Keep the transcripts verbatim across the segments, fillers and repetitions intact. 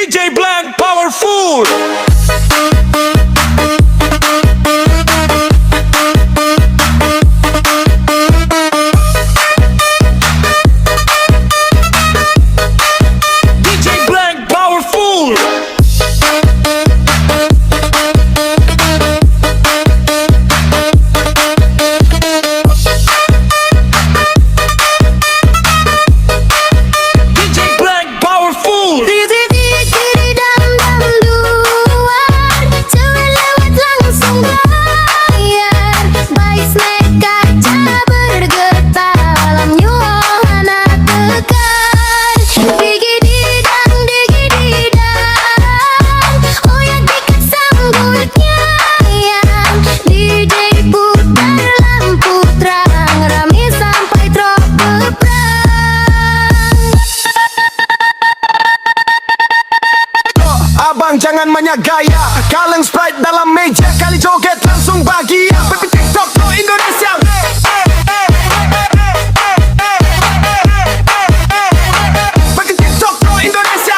J Blank Powerful. D J Blank Powerful. D J Blank Powerful. Didididididam dam luar, cewek lewat langsung bayar. Baik snack kaca bergetar, malam nyoe hana teuka. Digididang, digididang, oh ya, dikat sambut nyan. D J putar lampu terang, ramé sampai trok beuprang. Abang jangan banyak gaya, kaleng Sprite dalam meja, kali joget langsung bahagia. Baby TikTok pro Indonesia. Baby TikTok pro Indonesia.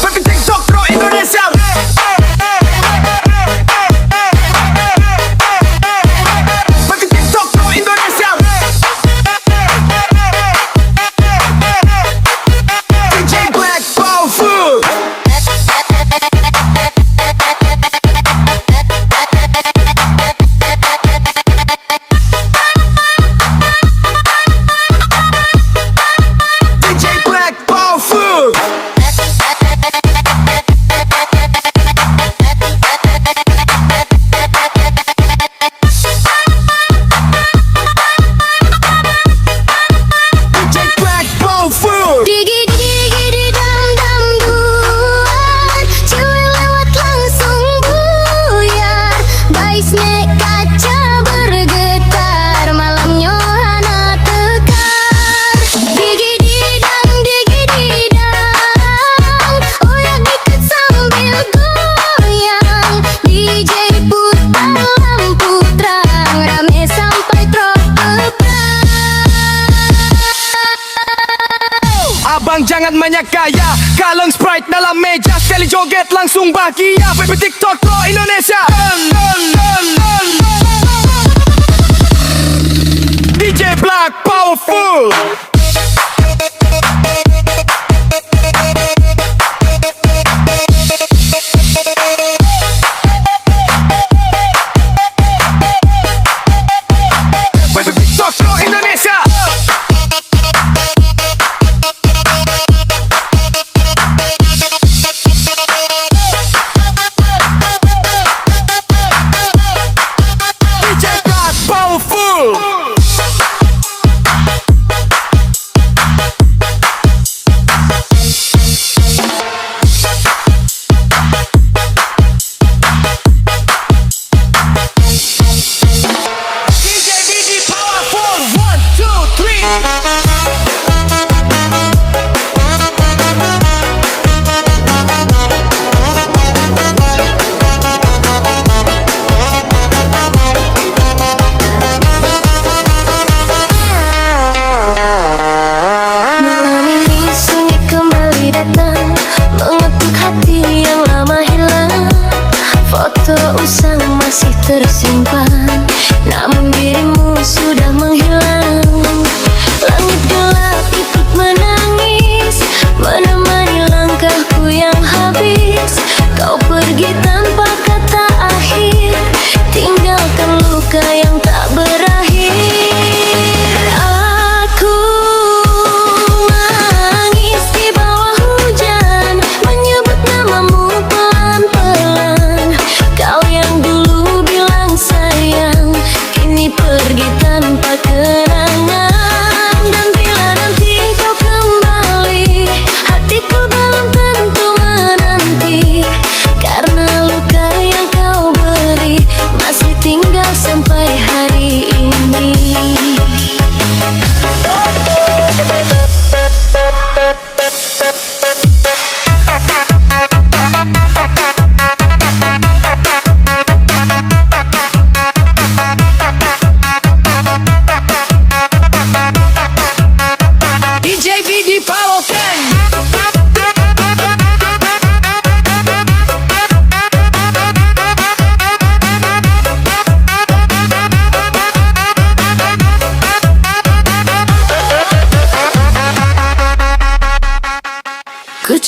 Baby TikTok pro Indonesia. Baby TikTok pro Indonesia. D J Black Powerful. D J Black Powerful. D J Black Powerful. Digi digi dam dam duan, cewek lewat langsung buyar. Baik snack kaca bergetar, malam nyoe hana teukar. Digi didang, digi didang, oh ya, dikat sambil goyang. D J putar lampu terang, ramé sampai trok beuprang. Abang jangan banyak gaya, kaleng Sprite dalam meja, sekali joget langsung bahagia. Baby TikTok pro Indonesia. D J Black Powerful. Baby TikTok pro Indonesia. D J Black Powerful.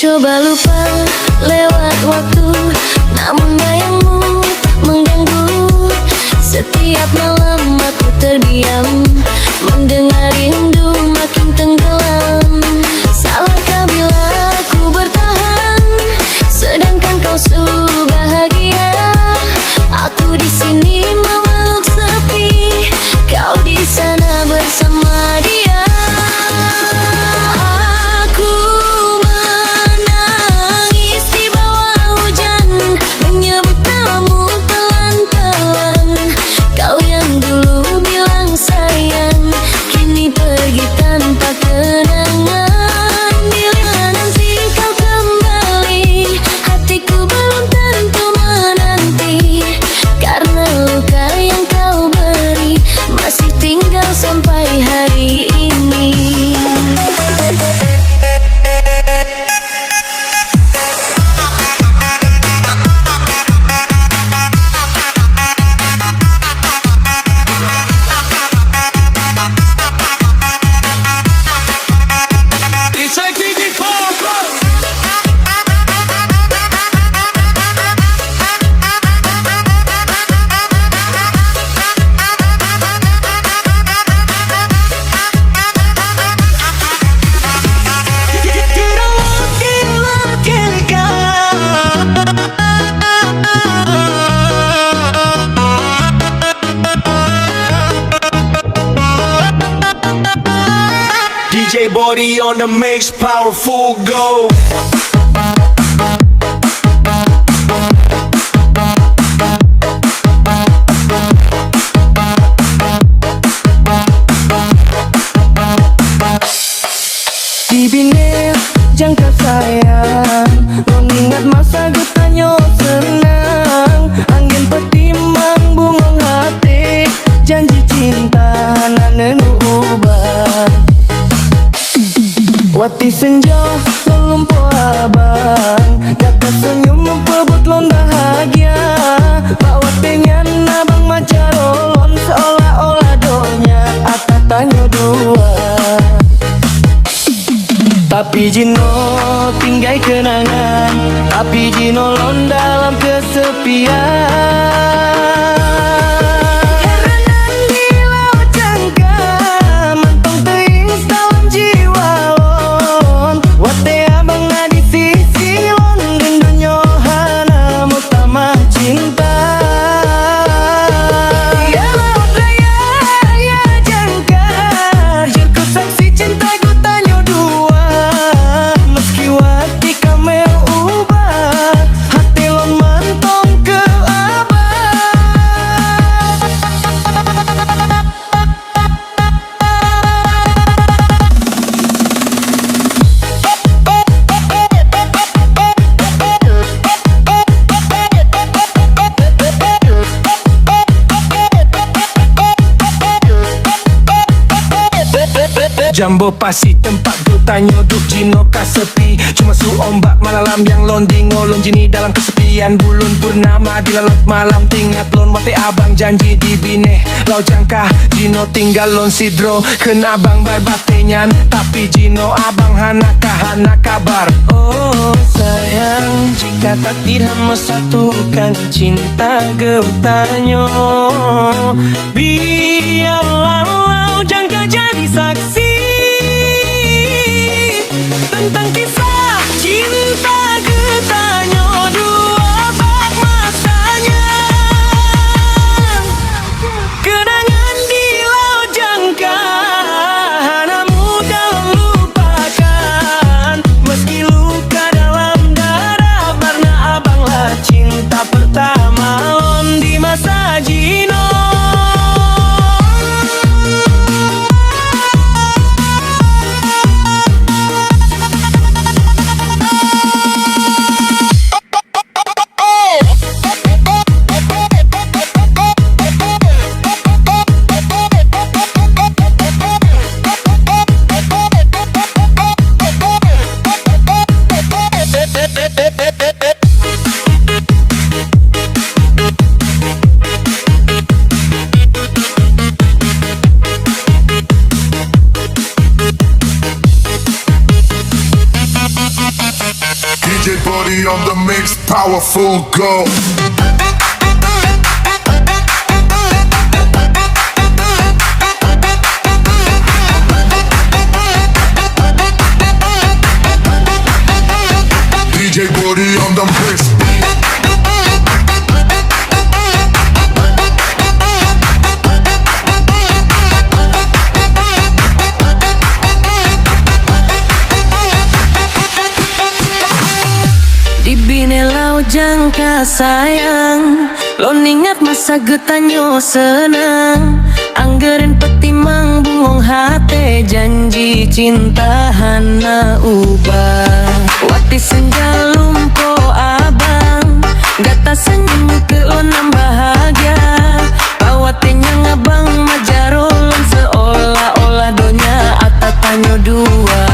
Coba lupa lewat waktu, namun bayangmu mengganggu. Setiap malam aku terdiam, mendengar rindu makin tenggelam. Salahkah bila aku bertahan, sedangkan kau su bahagia? Aku di sini memeluk sepi, kau di sana bersama dia. Aku menangis di bawah hujan, menyebut namamu pelan-pelan. Kau yang dulu bilang sayang, kini pergi tanpa kenangan. Bila nanti kau kembali, hatiku belum tentu menanti. Karena luka yang kau beri masih tinggal sampai hari ini. D J Body on the mix, powerful go. Di binéh jangka sayang, lôn ingat masa geutanyoe seunang. Angén peutimang bungöng até, janji cinta hana neuubah. Watèe seunjoh lôn lumpoe abang, gata seunyum meupeubuet lôn bahagia. Bak watèe nyan abang meujaroe lôn, seolah-olah donya atra tanyoe dua. Tapi jinoe tinggai keunangan, tapi jinoe lôn dalam keusepian. Heran di laôt jangka, mantong teuingat dalam jiwa lôn. Watèe abang na di sisi lôn, dan donya hana meutamah cinta. Ya laôt raya, ya jangka, jeuet keu saksi cinta geutanyoe dua. Meski watèe ka meuubah, até lôn mantong keu abang. Jambo pasi teumpat geutanyoe duek jinoe ka sepi. Cuma su ombak malalam nyang lôn deungoe, lôn jini dalam keusepian. Buleuen purnama di lalap malam teuingat lôn, watèe abang janji di binéh laôt jangka. Jinoe tinggai lôn sidroe, kheun abang bak watèe nyan, tapi jinoe abang hana ka, hana kabar. Oh sayang, jika takdir hana meusatukan cinta geutanyoe, biarlah laôt jangka jadi saksi teuntang kisah cinta geutanyoe dua bak masa nyan. Keunangan di laôt jangka hana mudah lôn lupakan. Meski luka dalam dada, warna abang lah cinta pertama lôn di masa jinoe. On the mix, powerful go. D J Body on the mix. Di binéh laôt jangka sayang, lôn ingat masa geutanyoe seunang. Anggeurén peutimang bungöng até, janji cinta hana ubah. Watèe seunja lumpoe abang, gata seunyum keu lôn nam bahgia. Bak watèe nyan abang majaroe lôn, seolah-olah donya atra tanyoe dua.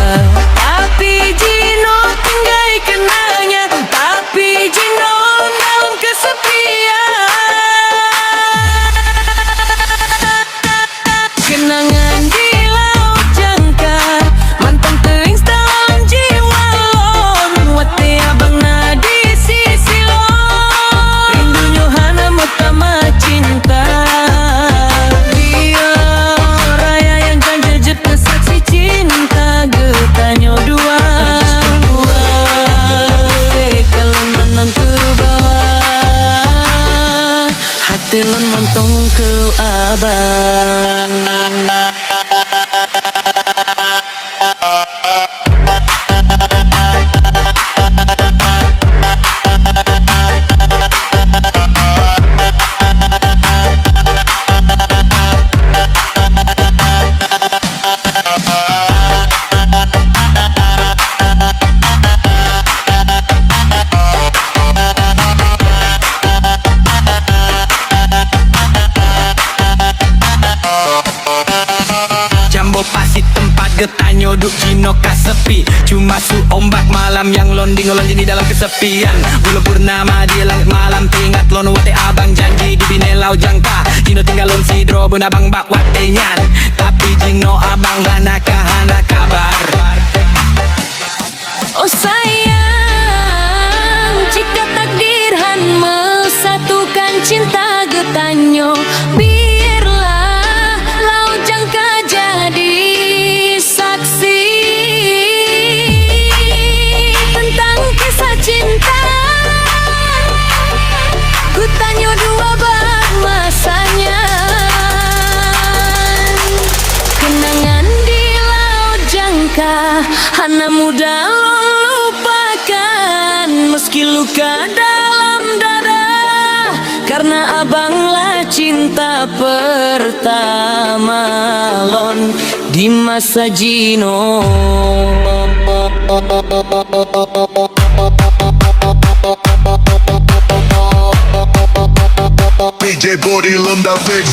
Tapi jinoe tinggai keunangan, tapi jinoe dalam kesepian. Keunangan di laôt jangka, mantong teuinstall lam jiwa lôn. Watèe abang na di sisi lôn, rindu nyoe hana meutama cinta. Biar raya nyang ganjil jeuet keu saksi cinta geutanyoe dua. Watèe kalon mantong keu bawah, até lôn mantong keu abang. Jambo pasi teumpat geutanyoe duek jinoe ka sepi. Cuma su ombak malam nyang lôn deungoe lôn jih di dalam kesepian. Buleuen purnama di langét malam teuingat lôn watèe abang janji di binéh laôt jangka. Jinoe tinggai lôn sidroe beuna abang bak watèe nyan. Tapi jinoe abang hana ka hana kabar. Oh sayang, jika takdir han meusatukan cinta geutanyoe, biarlah laôt jangka jadi saksi tentang kisah cinta geutanyoe dua bak masa nyan. Keunangan di laôt jangka hana mudah lôn lupakan, meski luka dalam dada, karena abang lah cinta pertama lôn di masa jinoe. D J Body Lunda Mix.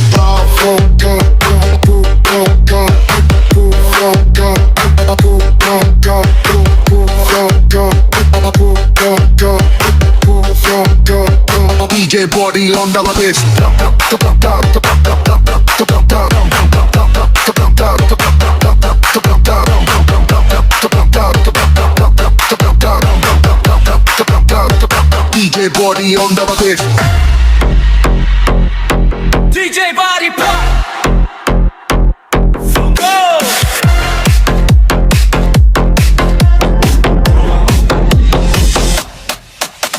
D J Body Lunda Mix. D J Body on the beat. D J Body Pop. Go!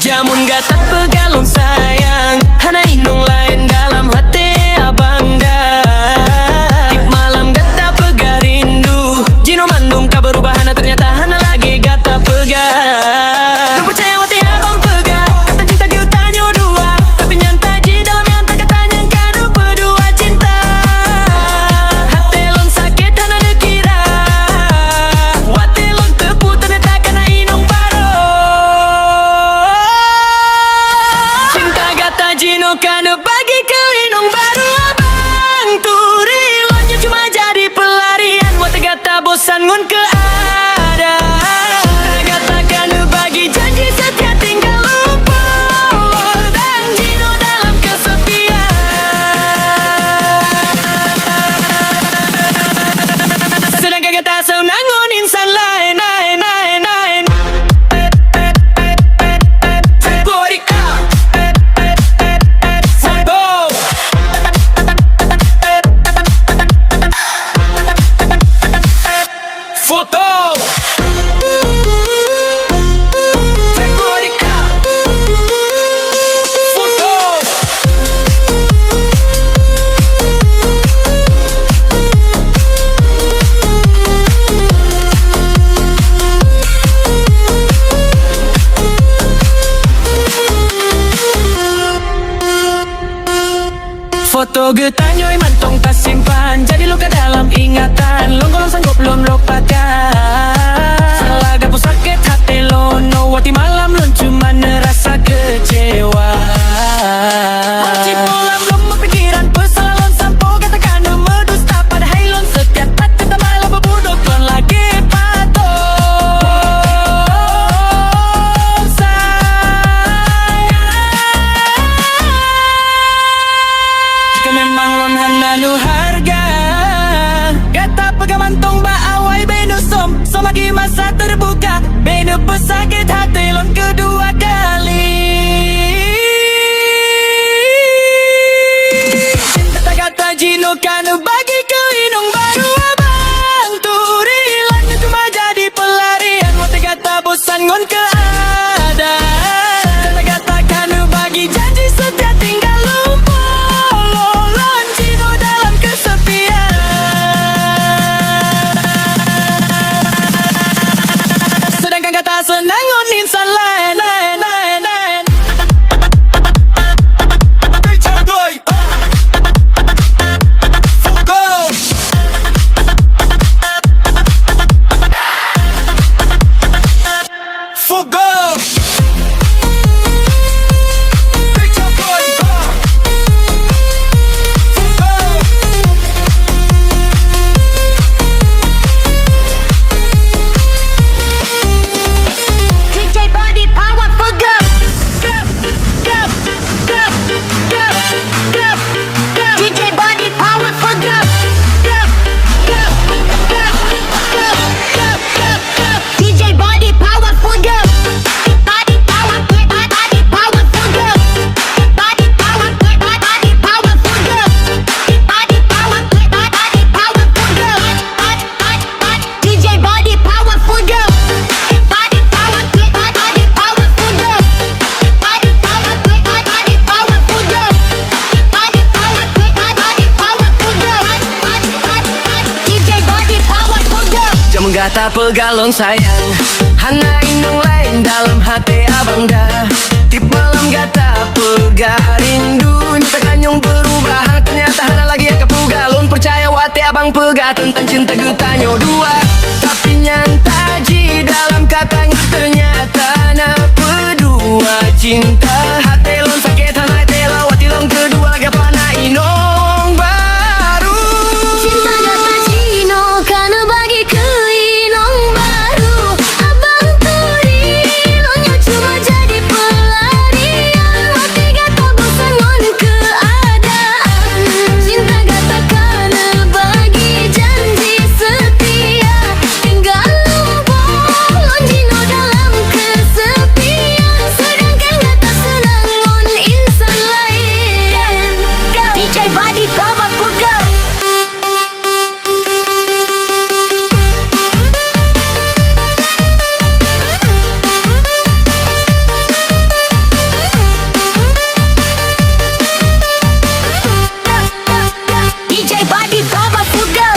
Jameun gata peugah lôn sayang, hana inong laén dalam até abang dah. Tiep malam gata peugah rindu, jinoe mandum ka beurubah, hana, teunyata hana lagèe gata peugah. Lôn peucaya watèe abang peugah, kata cinta geutanyoe dua, tapi nyata jih dalam nyang teuka tanyong ka neupeudua cinta. Até lôn sakét hana neukira, watèe lôn teupeue teunyata ka na inong barô. Cinta gata jinoe ka neubagi keu inong barô abang. Turi lôn nyoe cuma jadi peularian, watèe gata bosan ngon keuadaan. Gata ka neubagi janji seutia tinggai lumpoe, dan jinoe dalam kesepian. Seudangkan gata seunang ngon insan laén, laén, laén, laén. Foto. Foto. Foto geutanyoe mantong tasimpan, jadi luka dalam ingatan. Lôn gohlom sanggob lôn lupakan. Salah gapoh sakét haté lôn, oh, watèe malam lôn cuma neurasa keucewa. Cit malam lôn meupikiran, peusalah lôn sampoe gata ka neumeudusta, padahai lôn setia that, teuma malah beubudok lôn lagèe patung. Sayang, jika memang lôn hana neuharga, gata peugah mantong bak awai, bèk neusöm, seumaken masa teubuka, bèk neupeusakét haté lôn keudua kali. Cinta gata jinoe ka neubagi keu inong barô, abang turi, lôn cuma jadi peularian watèe gata bosan ngon keuadaan. Gata ka neubagi janji setia tinggai lumpoe lôn jinoe dalam keusepian. Seudangkan gata seunang ngon insan laén, laén, laén, laén. Fuego! D J Body Power Fuego. D J Body Power Fuego. D J Body Power Fuego. Body Power, Body Power Fuego. Body Power, Body Power Fuego. Body Power, Body Power Fuego. D J Body Power Fuego. Body Power, Body Power Fuego. Body Power, Body Power Fuego. Body Power, Body Power Fuego. D J Body Power Fuego. Jameun gata peugah lôn sayang, hana inong laén dalam haté abang dah. Tiep malam gata peugah rindu, nyata ka nyang beurubah, teunyata hana lagi nyang ka peugah. Lôn peucaya watèe abang peugah teuntang cinta geutanyoe dua, tapi nyata jih dalam kata nyan teunyata na peudua cinta. Haté lôn sakét hana teulah watèe lôn keudua lagèe pana inong barô. Cinta gata jinoe ka neubagi keu inong barô. Abang turi, lôn nyoe cuma jadi peularian watèe gata bosan ngon keuadaan. Cinta gata ka neubagi janji setia, tinggai lumpoe lôn jinoe dalam keusepian, seudangkan gata seunang ngon insan laén. D J Body Power Fuego. D J Body Power Fuego.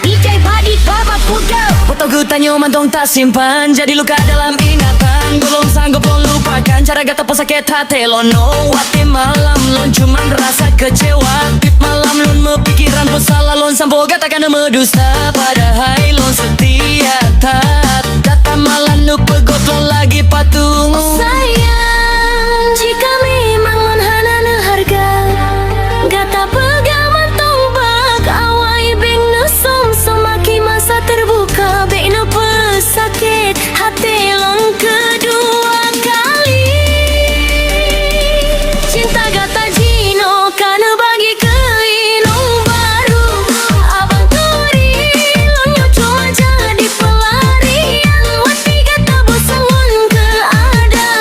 D J Body Power Fuego. Foto geutanyoe mantong tasimpan, jadi luka dalam ingatan. Gohlom sanggob lôn lupakan cara gata peusakét haté lôn, oh, watèe malam lôn cuma rasa keucewa. Tiep malam lôn meupikiran, peusalah lôn sampoe gata ka neumeudusta, padahai lôn setia that. Gata malah neupeugot lôn lagèe patung. Sayang, jika memang lôn hana neuharga, gata peugah mantong bak awai, bèk neusöm, seumaken masa teubuka, bèk neupeusakét haté lôn keudua kali. Cinta gata jinoe ka neubagi keu inong barô. Abang turi, lôn nyoe cuma jadi peularian watèe gata bosan ngon keuadaan.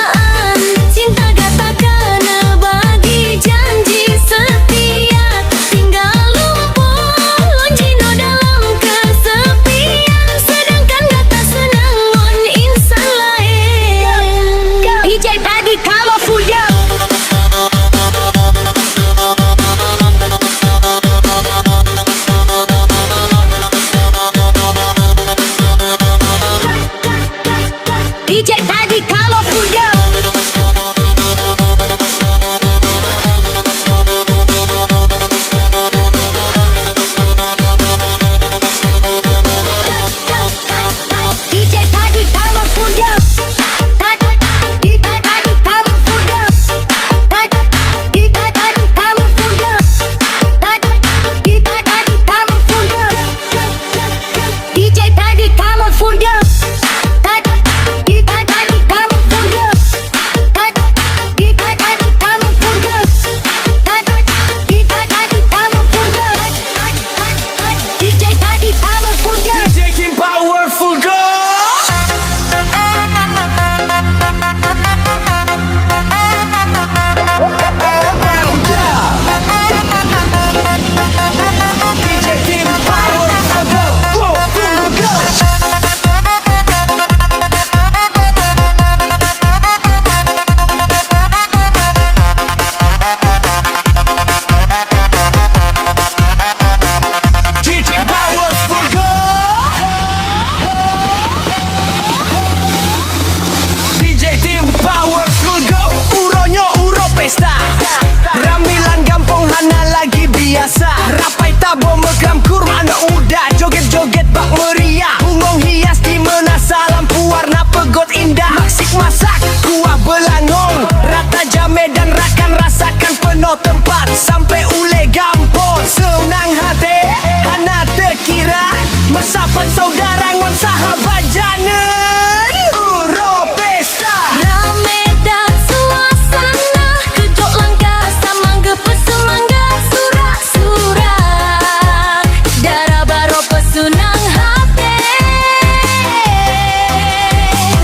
Bak meriah, bungong hias di meunasah, lampu warna peugöt indah, maksik masak, kuah beulangong, rata jamé dan rakan rasakan, peunoh teumpat sampai ulèe gampông. Seunang haté hana teukira, meusapat saudara ngon sahabat janeun. Uroe pesta. Ramé dan suasana, keujok langkah sama geupeuseumangat, surak-surak dara barô peuseunang haté.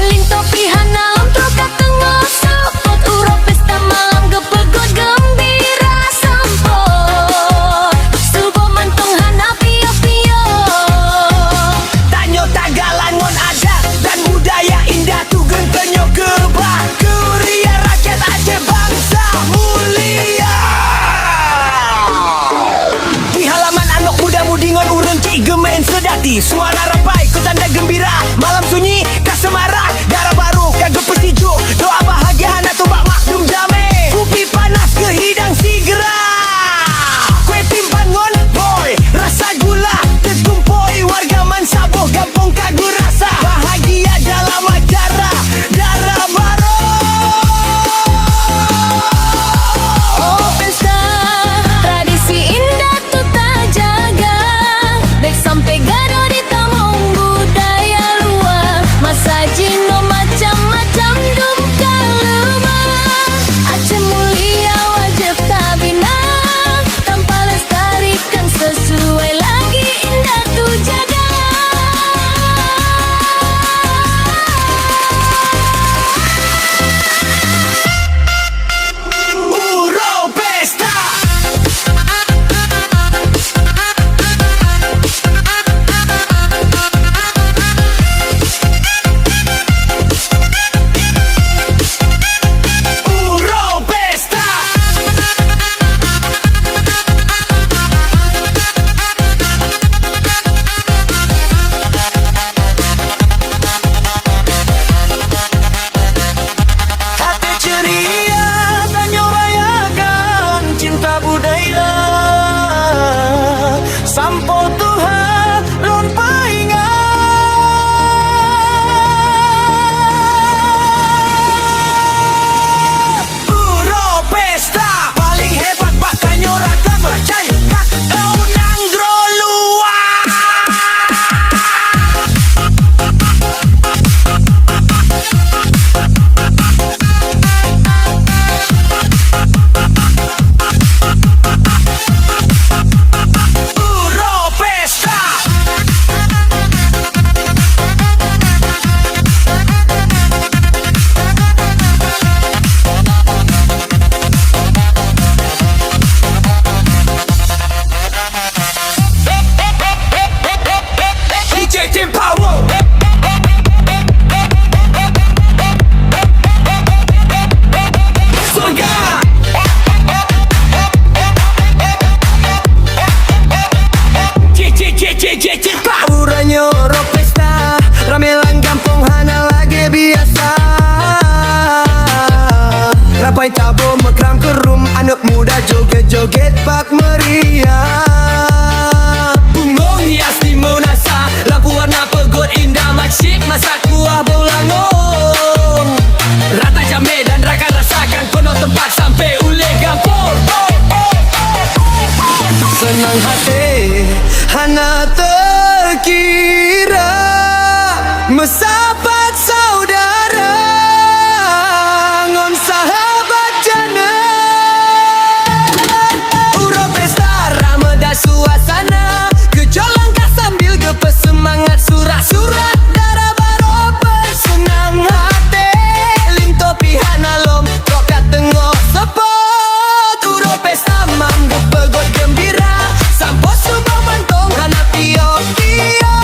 Linto pih hana lom trok ka teungoh seupôt, uroe pesta malam geupeugöt geumbira sampoe suboh mantong hana piôh-piôh. Tanyoe tagalak ngon adat dan budaya indah, tugeun tanyoe keubah keuria rakyat Aceh bansa mulia. Di halaman anok muda-mudi ngon ureueng chik geumeu'en seudati, suara rampai keu tanda geumbira. Malam sunyi ka seumarah, dara barô ka geupeusijuek, doa bahagia hana teumbak, makdum damé, kupi panas keuhidang sigra. Kué timpang ngon boy, rasa gula teukumpôi, warga meusaboh gampông ka geurasa bahagia dalam acara dara barô. Oh, pesta tradisi indah tu tajaga, bèk sampai gadôh ditamong budaya luwa. Masa jinoe macam-macam dum ka leubah, Aceh mulia wajéb tabina, tanpa lestarikan sesuai lagi indah tu jaga. Uroe pesta. Uroe pesta. Até ceuria tanyoe rayakan cinta budaya. Sampoe tuha lôn peuingat. Uroe pesta paléng hebat bak tanyoe rakan, peucaya that, oh, nanggroe luwa. Uroe pesta. D J Team Power. Surga. D J, D J, D J Team Power. Uroe nyoe uroe pesta, ramé lam gampông hana lagèe biasa. Rampai taboh meukram keurum, aneuk muda joget-joget bak meriah. Bungong hias di meunasah, lampu warna peugöt indah, maksik masak kuah beulangong. Rata jamé dan rakan rasakan, peunoh teumpat sampai ulèe gampông. Seunang haté hana teukira, meusapat saudara ngon sahabat janeun. Uroe pesta ramé dan suasana, geujok langkah sambil geupeuseumangat, surak-surak dara barô peuseunang haté. Linto pih hana lom trok ka teungoh seupôt. Uroe pesta mam geupeugöt geumbira, sampoe suboh mantong hana piôh-piôh.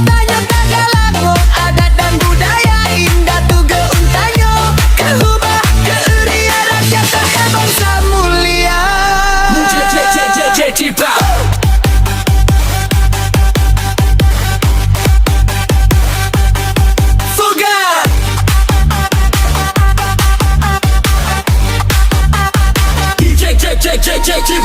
Tanyoe tagalak ngon adat dan budaya indah, tugeun tanyoe keuhubah keuria rakyat Aceh bansa mulia. Surga. D J, D J, D J, D J, D J.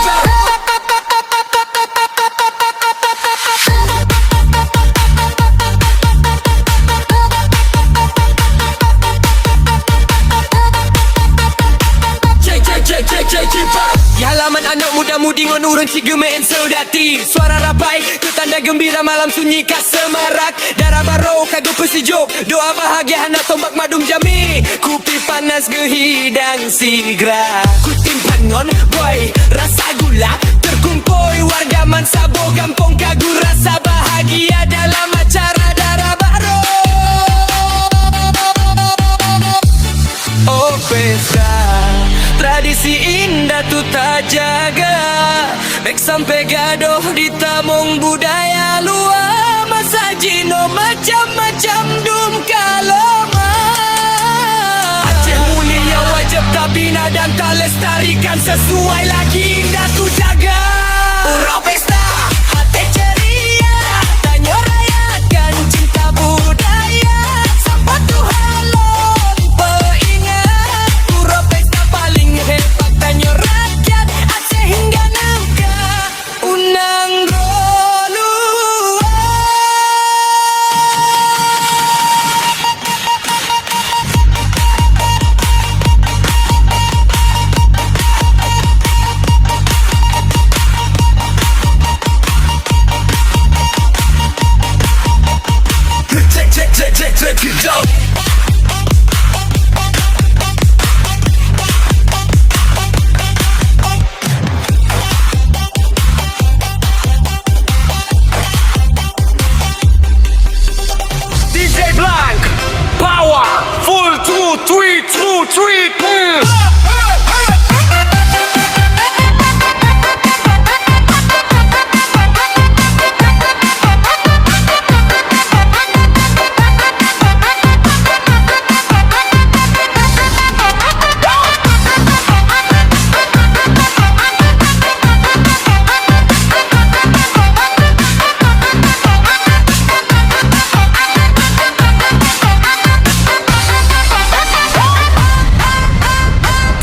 Aneuk muda-mudi ngon ureueng cit geumeu'en seudati. Suara rabai keu tanda geumbira malam sunyi ka seumarak. Dara barô ka geupeusijôk, doa bahagia hana tombak mandum jamé. Kupi panas geuhidang sigra. Kutimpan ngon boy rasa gula. Teukumpôi warga man saboh gampông ka gurasa bahagia dalam acara dara barô. Oh pesta, tradisi indah tu tajaga. Bèk sampai gadôh ditamong budaya luwa. Masa jinoe macam-macam dum ka lama. Aceh mulia wajéb tabina dan talestarikan sesuai lagi indah tu jaga. Uroe pesta, até ceria, tanyoe rayakan cinta budaya. Sambot tuha lôn peuingat, uroe pesta paléng hebat tanyoe rakyat Aceh hingga nangka. Unang droe luwa. Check, check, check, check, check it out. D J Blank, power, full two, three, two, three, please.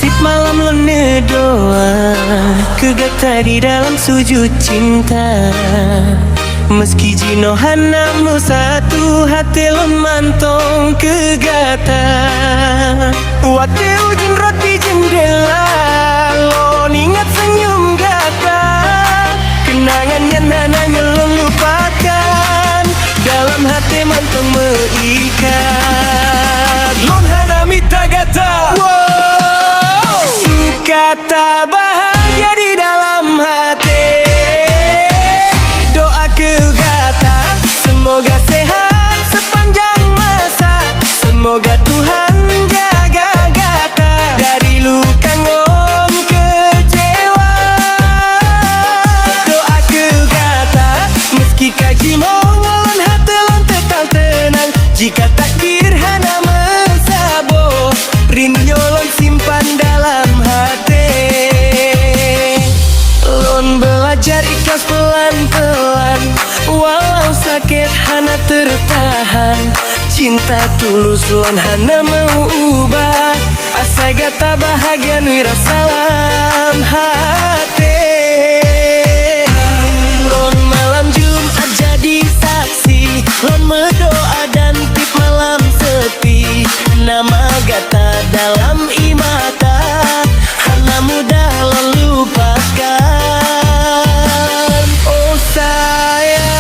Tiep malam lôn neudoa keu gata di dalam sujud cinta. Meski jinoe hana meusatu, até lôn mantong keu gata. Watèe ujeuen rot di jeundela, lôn ingat seunyum gata. Keunangan nyan hana ngon lôn lupakan, dalam até mantong meuikat. Lôn hana mita gata. Wow! Suka tabahagia di dalam até. Doa keu gata, semoga sehat sepanjang masa. Semoga Tuhan jaga gata dari luka ngon kecewa. Doa keu gata, meski ka jimoe ngon até lôn teutang teunang. Jika takdir hana meusaboh, rindu nyoe lôn simpan dalam até. Lôn beulajar ikhlas peulan-peulan, walau sakét hana teutahan. Cinta tulus lôn hana meu-ubah, asai gata bahagia nui rasa lam até. Lôn malam Jumat jadi saksi, lôn meudoa dan tiep malam sepi. Nama gata dalam ié mata, hana mudah lôn lupakan. Oh sayang,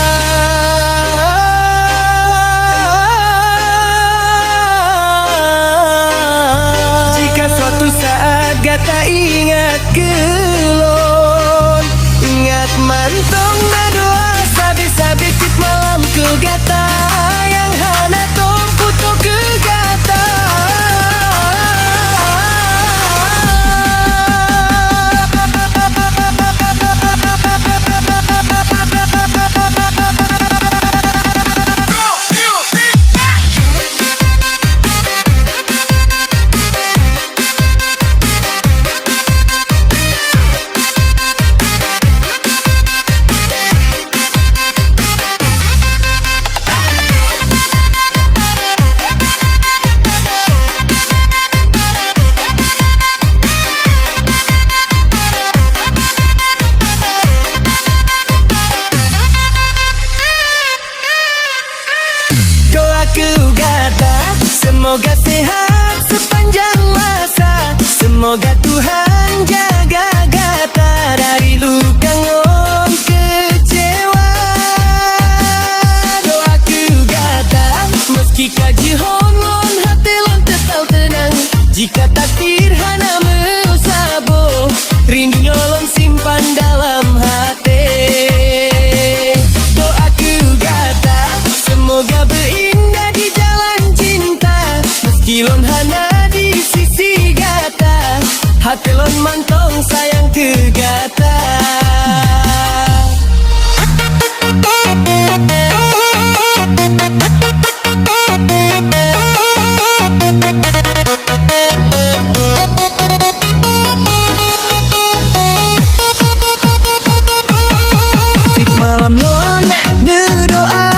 jika suatu saat gata ingat keu lôn, ingat mantong na doa sabe-sabe tiep malam keu gata nyang hana tom putôh keu gata. Doa keu gata, semoga sehat sepanjang masa. Semoga Tuhan jaga gata Takdir hana meusaboh, rindu nyoe lôn simpan dalam até. Doa keu gata, semoga beuindah di jalan cinta. Meski lôn hana di sisi gata, até lôn mantong sayang keu gata. Tiep malam lôn neudoa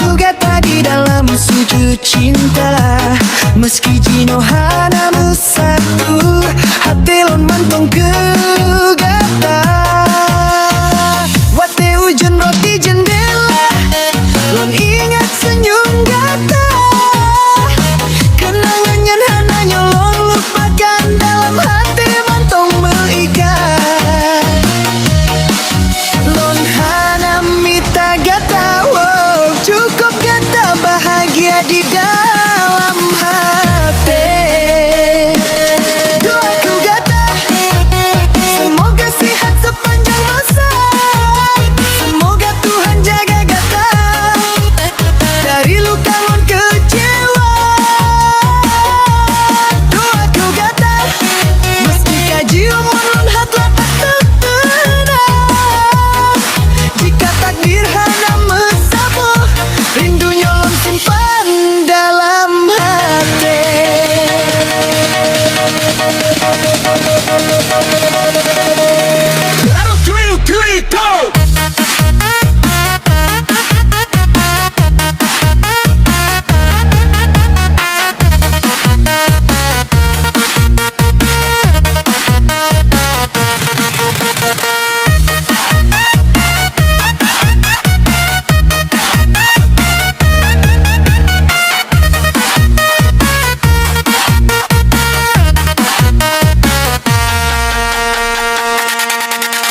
keu gata di dalam sujud cinta. Meski jinoe hana meusatu, até lôn mantong keu gata. Watèe ujeuen rot di jeundela, lôn ingat seunyum gata. Keunangan nyan hana nyoe lôn lupakan, dalam até mantong meuikat. Lôn hana mita gata, wow, cukôp gata bahagia di dalam até. Doa keu gata, semoga sehat sepanjang masa. Semoga Tuhan jaga gata dari luka ngon keucewa. Doa keu gata, meski ka jiôh mon lôn hat lôn teunang. Jika takdir hana meusaboh, rindu nyoe lôn simpan dalam até.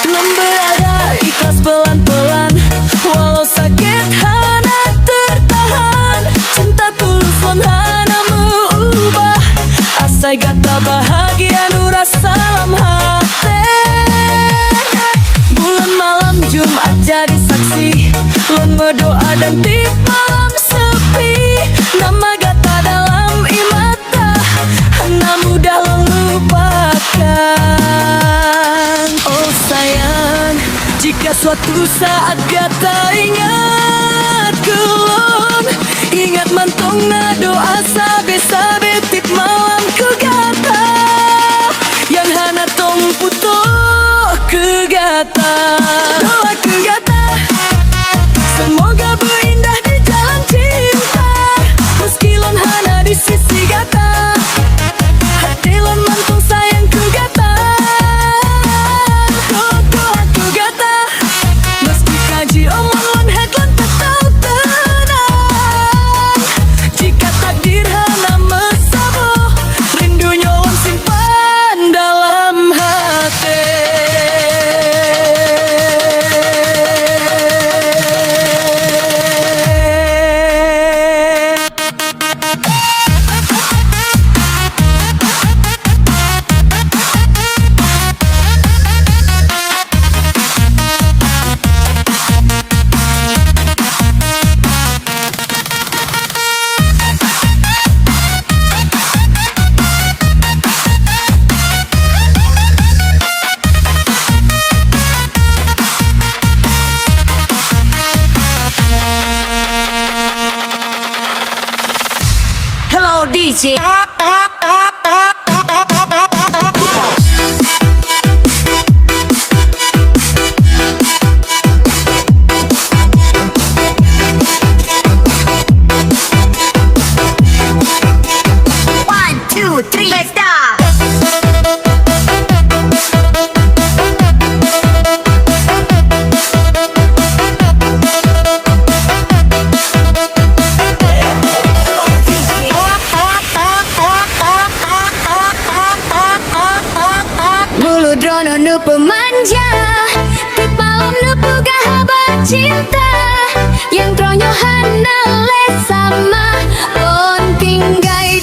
Lôn beuadak ikhlas peulan-peulan, walau sakét hana teutahan. Cinta tulus lôn hana meu-ubah, asai gata bahagia nurasa lam até. Buleuen malam Jumat jadi saksi, lôn meudoa dan tiep malam sepi. Nama gata dalam ié mata hana mudah lôn lupakan. Oh sayang, jika suatu saat gata ingat keu lôn, ingat mantong na doa sabe-sabe tiep malam keu gata, nyang hana tong putôh keu gata. Doa keu gata, semoga beuindah di jalan cinta. Meski lôn hana di sisi gata, até lôn mantong sayang keu gata. Doa keu gata, meski ka jiôh mon lôn hét lôn teutap teunang. Jika takdir hana meusaboh, rindu nyoe lôn simpan dalam até. Hello, D J. One, two, three, stop. Meunurot droeneuh neupeumanja, tiep malam neupeugah haba cinta, nyang troh nyoe hana lé sama. Lôn tinggai